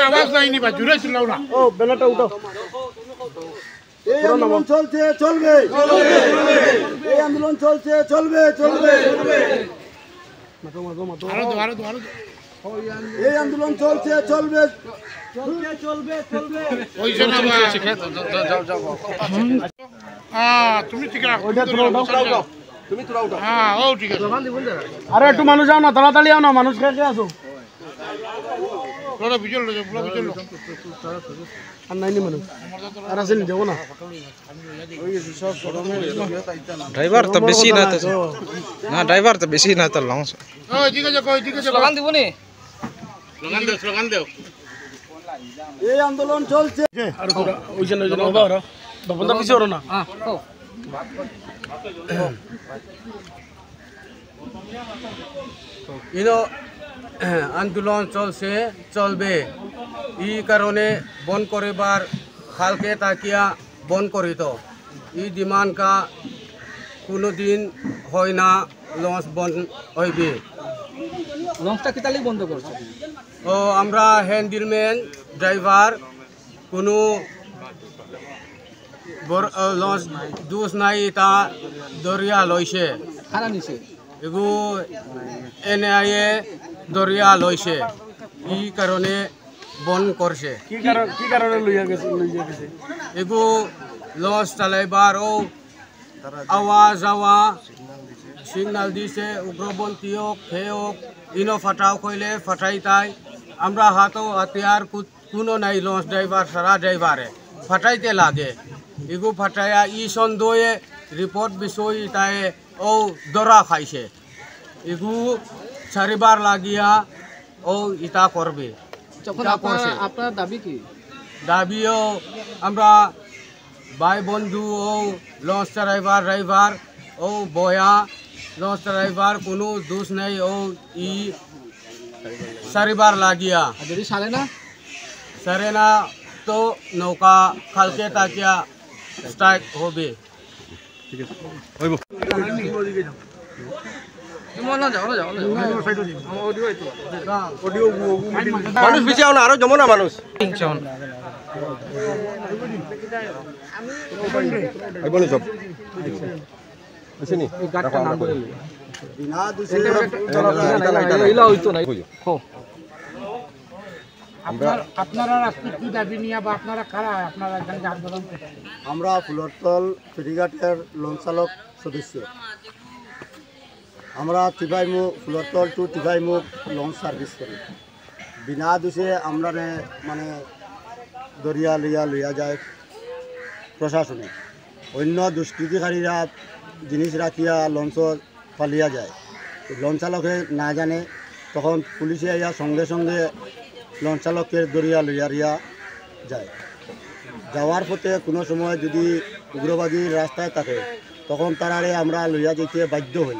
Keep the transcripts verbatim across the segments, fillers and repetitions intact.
আওয়াজ নাই নি বা, জোরে চিল্লাও না। ও, ব্যানারটা উঠাও। এই আন্দোলন চলছে, চলবে। এই আন্দোলন চলছে, চলবে, চলবে। আরো দো, আরো দো, আরো দো। এই আন্দোলন চলছে, চলবে। চলবে, চলবে, চলবে। ওই যে না বা। হ্যাঁ, তুমি ঠিক রাখো। ওইটা তুমি ধরো, ধরো, ধরো। হ্যাঁ, ও ঠিক আছে। আরে একটু মানুষ আও না, তাড়াতাড়ি আও না, মানুষ কে কে আছো? পুরো বিজল লো, পুরো বিজল লো। আর নাই নি মানুষ। আর আছে নি, যাবো না। ড্রাইভার তো বেশি না তো। না, ড্রাইভার তো বেশি না তো, লঞ্চ। ওই দিকে যাও, ওই দিকে যাও। স্লোগান দিব নি? স্লোগান দেও, স্লোগান দেও। এই আন্দোলন চলছে। আর ওরা, ওই জন্য, ওই জন্য, ওরা, ওরা, বাপনদা পিছে ওরা না। হ্যাঁ, ও। ইনো আন্দোলন চলছে, চলবে। ই কারণে বন্ধ করিবার, কালকে থাকিয়া বন্ধ করিত। ই ডিমান্ড কা কোনো দিন হয় না, লঞ্চ বন্ধ হইবে। লঞ্চটা কিতালি বন্ধ করছে? ও, আমরা হ্যান্ডেলম্যান, ড্রাইভার, কোনো বড়, আহ, লঞ্চ দুষ নাই, ইতা ধরিয়া লইছে। কারা নিছে? এগু এনআইএ ধরিয়া লইছে, ই কারণে বন্ধ করছে। কি কারণ, কি কারণে লইয়া গেছে, লইয়া গেছে? এগু লঞ্চ চালাইবার ও আওয়া যাওয়া সিগনাল দিছে, উগ্রপন্থী হোক, খে হোক, ইনো ফাটাও কইলে ফাটাইতাই। আমরা হাতো হাতিয়ার কু-, কোনো নাই, লঞ্চ ড্রাইভার সারা ড্রাইভারে ফাটাইতে লাগে। ইগু ফাটাইয়া ই সন্দেহে রিপোর্ট বিষয় ইতায় ও ধরা খাইছে। ইগু ছাড়িবার লাগিয়া ও ইতা করবে। তখন ইতা আপনার, করছে। আপনার দাবি কি? দাবিও আমরা ভাই বন্ধু ও লঞ্চ ড্রাইভার, ড্রাইভার ও বয়া লঞ্চ ড্রাইভার কোনো দোষ নেই। ও ই সারিবার লাগিয়া। আর যদি সারে না? সারে না তো নৌকা কালকে তাকিয়া স্ট্রাইক হবে। ঠিক আছে, হইব। মানুষ বেশি আও না, আরো জমো না মানুষ। তিনজন। আইব নি সব? আছে নি? এই গাড়িটা নাম বলে। চলো, চলো, চলো, ইলা হইতো না। হো। আপনার, আপনারা আজকে কি দাবি নিয়ে বা আপনারা কারা, আপনারা এখানে যে আন্দোলন করছেন? আমরা ফুলরতল ফেরিঘাটের লঞ্চ চালক সদস্য। আমরা তিবাইমুখ, ফুলরতল to তিবাইমুখ লঞ্চ সার্ভিস করি। বিনা দোষে আমরারে মানে দরিয়া লইয়া লইয়া যায় প্রশাসনে। অন্য দুষ্কৃতিকারীরা জিনিস রাখিয়া লঞ্চ পালিয়া যায়। লঞ্চ চালকে না জানে, তখন পুলিশে আইয়া সঙ্গে সঙ্গে লঞ্চ চালককে দরিয়া লইয়া রিয়া যায়। যাওয়ার পথে কোনো সময় যদি উগ্রবাদী রাস্তায় থাকে, তখন তারারে আমরা লইয়া যেতে বাধ্য হই।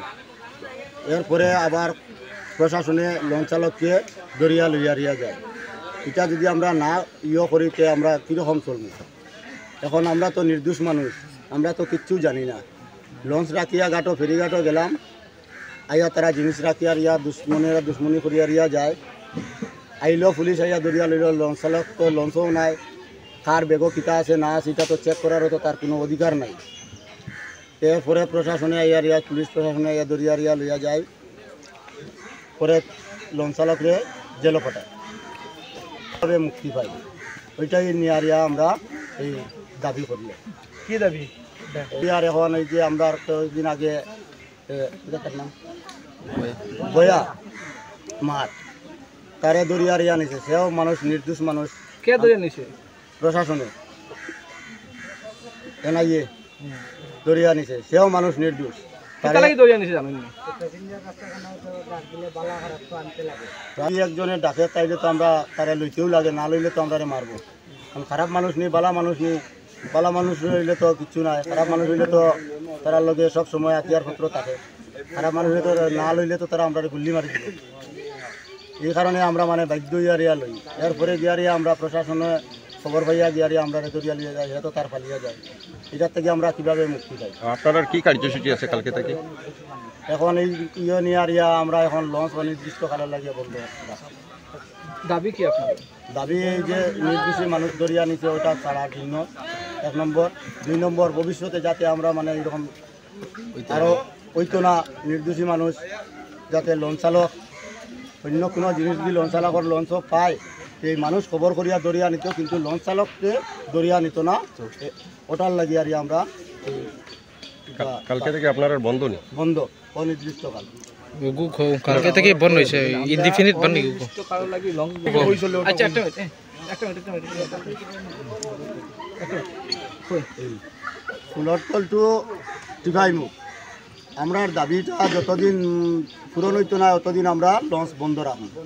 এরপরে আবার প্রশাসনে লঞ্চ চালককে দরিয়া লইয়া রিয়া যায়। এটা যদি আমরা না ইয়ে করি, তে আমরা কীরকম চলবো? এখন আমরা তো নির্দোষ মানুষ, আমরা তো কিচ্ছু জানি না। লঞ্চ রাখিয়া ঘাটো, ফেরিঘাটো গেলাম, আইয়া তারা জিনিস রাখিয়া রিয়া দুশমনেরা দুশমনি করিয়া রিয়া যায়। আইলো পুলিশ আইয়া দরিয়া লইল, লঞ্চ চালক তো লঞ্চও নাই, কার ব্যাগও কিতা আছে না আছে, এটা তো চেক করারও তো তার কোনো অধিকার নাই। এরপরে প্রশাসনে আইয়া রিয়া, পুলিশ প্রশাসনে আইয়া দরিয়া রিয়া লইয়া যায়। পরে লঞ্চ চালকরে জেলো পাঠায়, তবে মুক্তি পাই। ওইটাই নিয়ে আর ইয়া আমরা এই দাবি করি। কি দাবি? এই আর এখন এই যে আমরা কয়েকদিন আগে, এ, কি তার নাম? বয়া মার, তারে দরিয়া রিয়া নিছে, সেও মানুষ, নির্দোষ মানুষ। কে ধরে নিছে? প্রশাসনে, এনআইএ দরিয়া নিছে, সেও মানুষ নির্দোষ। কিতা লাগি দরিয়া নিছে জানেন নি? আমি একজনের ডাকে তাইলে তো আমরা তারে লইতেও লাগে, না লইলে তো আমরারে মারবো। কারণ খারাপ মানুষ নি, বালা মানুষ নি, বালা মানুষ হইলে তো কিচ্ছু নাই, খারাপ মানুষ হইলে তো তারার লগে সব সময় হাতিয়ার পত্র থাকে। খারাপ মানুষ হইলে তো, না লইলে তো তারা আমরারে গুল্লি মারি দিবে। এই কারণে আমরা মানে বাধ্য হইয়া রিয়া লই। এরপরে গিয়া রিয়া আমরা প্রশাসনে খবর পাইয়া গিয়া রিয়া আমরারে দরিয়া লইয়া যায়, হয়তো তার পালিয়া যায়। এটার থেকে আমরা কিভাবে মুক্তি পাই? আপনারার কি কার্যসূচি আছে কালকে থেকে? এখন এই ইয়ে নিয়ে আর ইয়া আমরা এখন লঞ্চ অনির্দিষ্ট কালের লাগিয়া বন্ধ রাখছি। দাবি কি আপনাদের? দাবি এই যে নির্দোষী মানুষ ধরিয়া নিছে, ওটা ছাড়ার জন্য এক নম্বর। দুই নম্বর, ভবিষ্যতে যাতে আমরা মানে এরকম আরও হইতো না, নির্দোষী মানুষ যাতে লঞ্চ চালক অন্য কোনো জিনিস যদি লঞ্চ চালকর লঞ্চও পায়, এই মানুষ খবর করিয়া ধরিয়া নিত, কিন্তু লঞ্চ চালককে ধরিয়া নিত না। এ, ওটার লাগি আর আমরা এই কাল- কালকে থেকে আপনার আর বন্ধ নেই? বন্ধ অনির্দিষ্টকাল। ওগু খ- কালকে থেকে বন্ধ হয়েছে, ইনডিফিনিট বন্ধ হয়েছে। আচ্ছা, একটা মিনিট, এ, একটা মিনিট, একটা মিনিট, একটা মিনিট। ফুলরতল টু টিপাইমুখ, আমরার দাবিটা যতদিন পূরণ হইতো না, ততদিন আমরা লঞ্চ বন্ধ রাখবো।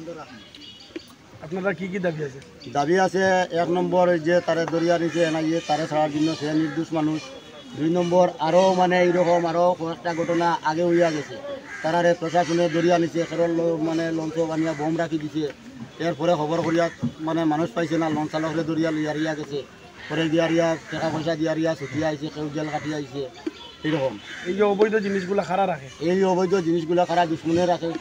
আপনারা কি কি দাবি আছে? দাবি আছে, এক নম্বর, ওই যে তারে ধরিয়া নিছে এনআইএ, তারে ছাড়ার জন্য, সে নির্দোষ মানুষ। দুই নম্বর, আরও মানে এইরকম আরও কয়েকটা ঘটনা আগে হইয়া গেছে, তারারে প্রশাসনে ধরিয়া নিছে, কেরল ল- মানে লঞ্চ বানিয়া বোম রাখি দিছে। এরপরে খবর করিয়া মানে মানুষ পাইছে না, লঞ্চ চালকরে ধরিয়া লইয়া রিয়া গেছে। পরে দিয়া রিয়া টাকা পয়সা দিয়া রিয়া ছুটিয়া আইছে, কেউ জেল কাটিয়া আইছে, এরকম। এই যে অবৈধ জিনিসগুলা খারা রাখে, এই অবৈধ জিনিসগুলা খারা দুশ্মনে রাখে,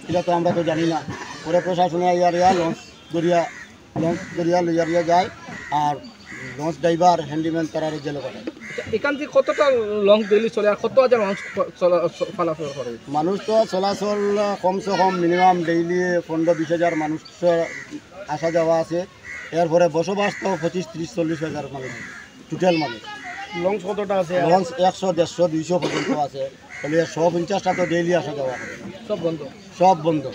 এটা তো আমরা তো জানি না। পরে প্রশাসনে আইয়া রিয়া লঞ্চ ধরিয়া লঞ্চ ধরিয়া লইয়া রিয়া যায়, আর লঞ্চ ড্রাইভার হ্যান্ডিম্যান তারারে জেলে পাঠায়। আচ্ছা, এখান থেকে কতটা লঞ্চ ডেইলি চলে আর কত হাজার মানুষ চলা- চলাচল করে? মানুষ তো চলাচল কমসে কম মিনিমাম ডেইলি পনেরো বিশ হাজার মানুষ আসা যাওয়া আছে। এরপরে বসবাস তো পঁচিশ ত্রিশ চল্লিশ হাজার মানুষ, টোটাল মানুষ। লঞ্চ কতটা আছে? লঞ্চ একশো দেড়শো দুইশো পর্যন্ত আছে। তাহলে শো পঞ্চাশটা তো ডেইলি আসা যাওয়া করে। সব বন্ধ। সব বন্ধ।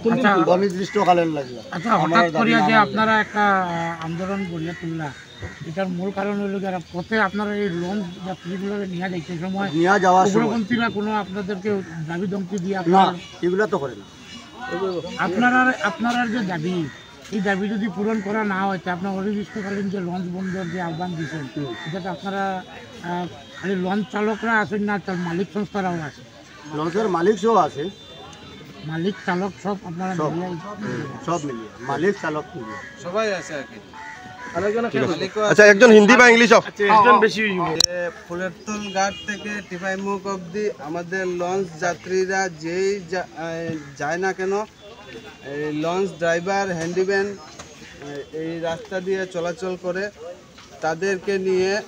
কোন দিন খুলবে? অনির্দিষ্টকালের লাগি। আচ্ছা, হঠাৎ করিয়া যে আপনারা একটা আহ, আন্দোলন গড়িয়া তুললা, এটার মূল কারণ হইল কি, আর পথে আপনারা এই লঞ্চ যাত্রীগুলো নিয়ে যাইতে সময় নিয়ে যাওয়ার সময় উগ্রপন্থীরা কোনো আপনাদেরকে দাবি ধমকি দিয়ে না, আপনারা এগুলা তো করে না। আপনারা আপনারার যে দাবি, এই দাবি যদি পূরণ করা না হয়, তা আপনার অনির্দিষ্টকালীন যে লঞ্চ বন্ধর যে আহ্বান দিচ্ছেন, এটাতে আপনারা আহ, খালি লঞ্চ চালকরা আছেন না, তার মালিক সংস্থারাও আছে? লঞ্চের মালিক সহ আছে, মালিক চালক সব আপনারা সব। মিলিয়ে সব মিলিয়ে, মালিক চালক মিলিয়ে। সবাই আছে আর কি। আরেকজন মালিকও আচ্ছা, একজন হিন্দি বা ইংলিশ হোক। আচ্ছা, একজন বেশি হইব। যে ফুলেরতল ঘাট থেকে টিপাইমুখ অবধি আমাদের লঞ্চ যাত্রীরা যেই যা- এ, যায় না কেন, এই লঞ্চ ড্রাইভার, হ্যান্ডিম্যান, এ, এই রাস্তা দিয়ে চলাচল করে, তাদেরকে নিয়ে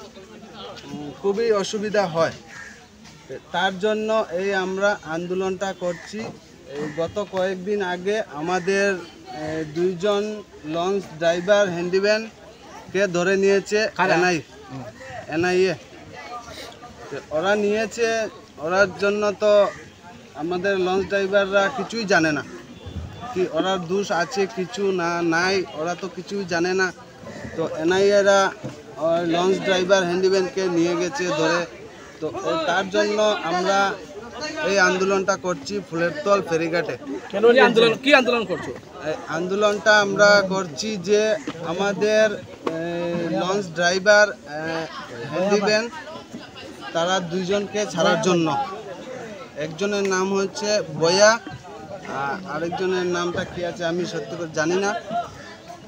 উম, খুবই অসুবিধা হয়। তার জন্য এই আমরা আন্দোলনটা করছি। এই গত কয়েকদিন আগে আমাদের এ, দুইজন লঞ্চ ড্রাইভার, হ্যান্ডিম্যানকে ধরে নিয়েছে এনআই এনআইএ। তো ওরা নিয়েছে, ওরার জন্য তো আমাদের লঞ্চ ড্রাইভাররা কিছুই জানে না, কি ওরার দোষ আছে কিছু না নাই, ওরা তো কিছুই জানে না। তো এনআইএরা লঞ্চ ড্রাইভার, হ্যান্ডিম্যানকে নিয়ে গেছে ধরে। তো ও- তার জন্য আমরা এই আন্দোলনটা করছি ফুলেরতল ফেরিঘাটে। কি আন্দোলন, কি আন্দোলন করছো? এই আন্দোলনটা আমরা করছি যে আমাদের এ, লঞ্চ ড্রাইভার, এ, হ্যান্ডিম্যান, তারা দুইজনকে ছাড়ার জন্য। একজনের নাম হচ্ছে বয়া, আর আরেকজনের নামটা কি আছে আমি সত্যি করে জানি না।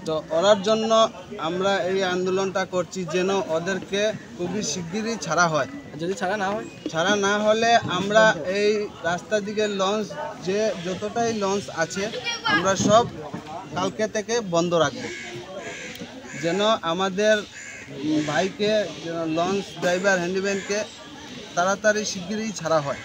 তো ওরার জন্য আমরা এই আন্দোলনটা করছি যেন ওদেরকে খুবই শিগগিরই ছাড়া হয়। যদি ছাড়া না হয়? ছাড়া না হলে আমরা এই রাস্তা দিকে লঞ্চ, যে যতটাই লঞ্চ আছে, আমরা সব কালকে থেকে বন্ধ রাখব, যেন আমাদের ভাইকে, যেন লঞ্চ ড্রাইভার, হ্যান্ডিম্যানকে তাড়াতাড়ি শিগগিরই ছাড়া হয়।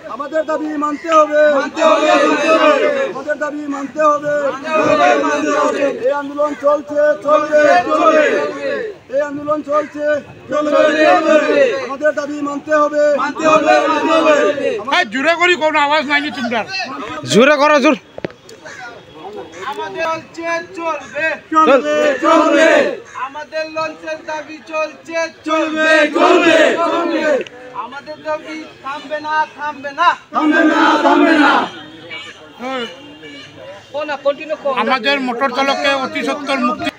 আমাদের দাবি মানতে হবে, মানতে হবে, মানতে হবে। আমাদের দাবি মানতে হবে, মানতে হবে, মানতে হবে। এই আন্দোলন চলছে, চলবে, চলবে। এই আন্দোলন চলছে, চলবে, চলবে। আমাদের দাবি মানতে হবে, মানতে হবে, মানতে হবে। জোরে করি কোনো আওয়াজ নাইনি তোমরা। জোরে করো, জোর। আমাদের চলছে, চলবে, চলবে, চলবে। আমাদের লঞ্চের দাবি চলছে, চলবে, চলবে, চলবে। আমাদের দাবি থামবে না, থামবে না। থামবে না, থামবে না। কোন না, কন্টিনিউ কোন? আমাদের মোটর চালককে অতি সত্বর মুক্তি।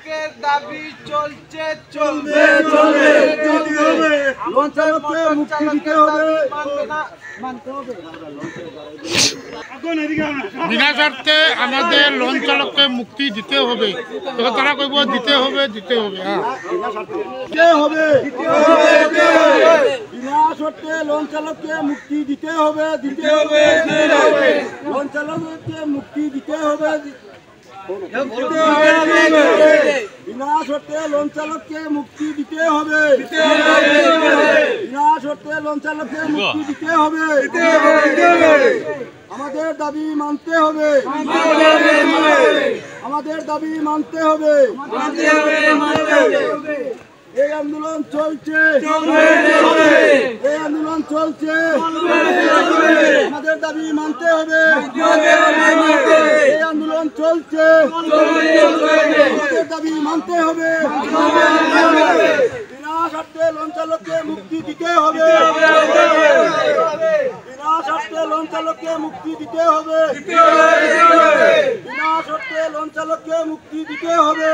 দাবি চলছে, চলবে, চলবে। লঞ্চ চালককে মুক্তি দিতে হবে। মানবে না। বিনা শর্তে আমাদের লঞ্চ চালককে মুক্তি দিতে হবে। তখন তারা কইব দিতে হবে, দিতে হবে। হ্যাঁ। দিতে হবে, দিতে হবে, দিতে হবে। বিনা শর্তে লঞ্চ চালককে মুক্তি দিতে হবে, দিতে হবে। লঞ্চ চালককে মুক্তি দিতে হবে। বিনা শর্তে লঞ্চ চালককে মুক্তি দিতে হবে। বিনা শর্তে লঞ্চ চালককে মুক্তি দিতে হবে। আমাদের দাবি মানতে হবে। আমাদের দাবি মানতে হবে। এই আন্দোলন চলছে। এই আন্দোলন চলছে। আমাদের দাবি মানতে হবে। এই আন্দোলন চলছে। আমাদের দাবি মানতে হবে। বিনা শর্তে লঞ্চ চালককে মুক্তি দিতে হবে। বিনা শর্তে লঞ্চ চালককে মুক্তি দিতে হবে। বিনা শর্তে লঞ্চ চালককে মুক্তি দিতে হবে।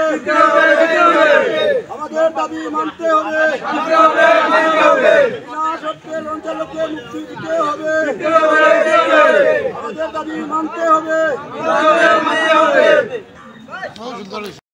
আমাদের দাবি মানতে হবে। বিনা শর্তে লঞ্চ চালককে মুক্তি দিতে হবে। আমাদের দাবি মানতে হবে।